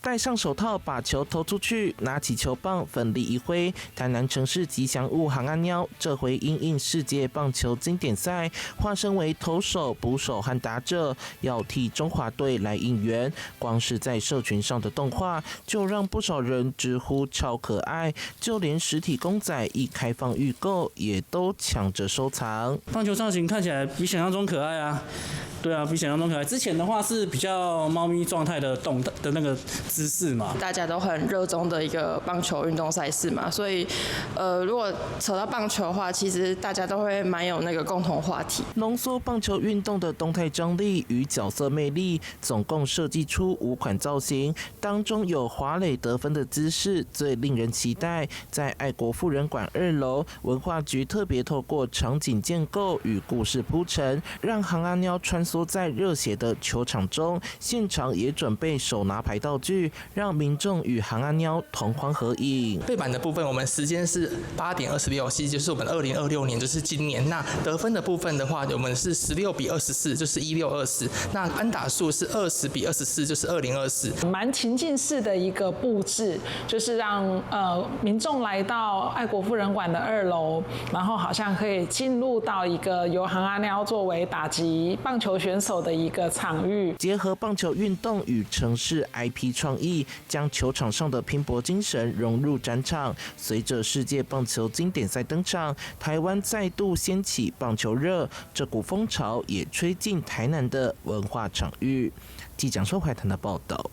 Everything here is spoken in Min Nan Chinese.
戴上手套把球投出去，拿起球棒奮力一揮。台南城市吉祥物尪仔貓，這回因應世界棒球經典賽，化身為投手、捕手和打者，要替中華隊來應援。光是在社群上的動畫，就讓不少人直呼超可愛。就連實體公仔一開放預購，也都搶着收藏。棒球造型看起來比想象中可愛啊！對啊，比想象中可愛。之前的話是比較貓咪狀態的動的那個姿勢嘛。大家都很熱衷的一個棒球運動賽事嘛，所以，如果扯到棒球的話，其實大家都會蠻有那個共同話題。濃縮棒球運動的動態張力與角色魅力，總共設計出五款造型，當中有滑壘得分的姿勢最令人期待。在愛國婦人館二樓，文化局特別透過場景建構與故事鋪陳，讓尪仔貓穿梭在熱血的球場中，現場也準備手拿牌道具，讓民眾與尪仔貓同框合影。背板的部分，我們時間是8點26，其實就是我們2026年，就是今年。那得分的部分的話，我們是16比24，就是1624。那安打數是20比24，就是2024。蠻情境式的一個佈置，就是讓民眾來到愛國婦人館的二樓，然後好像可以進入到一個由尪仔貓作為打擊棒球選手的一個場域。結合棒球運動與城市 IP 創意，將球場上的拼搏精神融入展場。隨着世界棒球經典賽登場，台灣再度掀起棒球熱，這股風潮也吹進台南的文化場域。記者蘇懷騰的報道。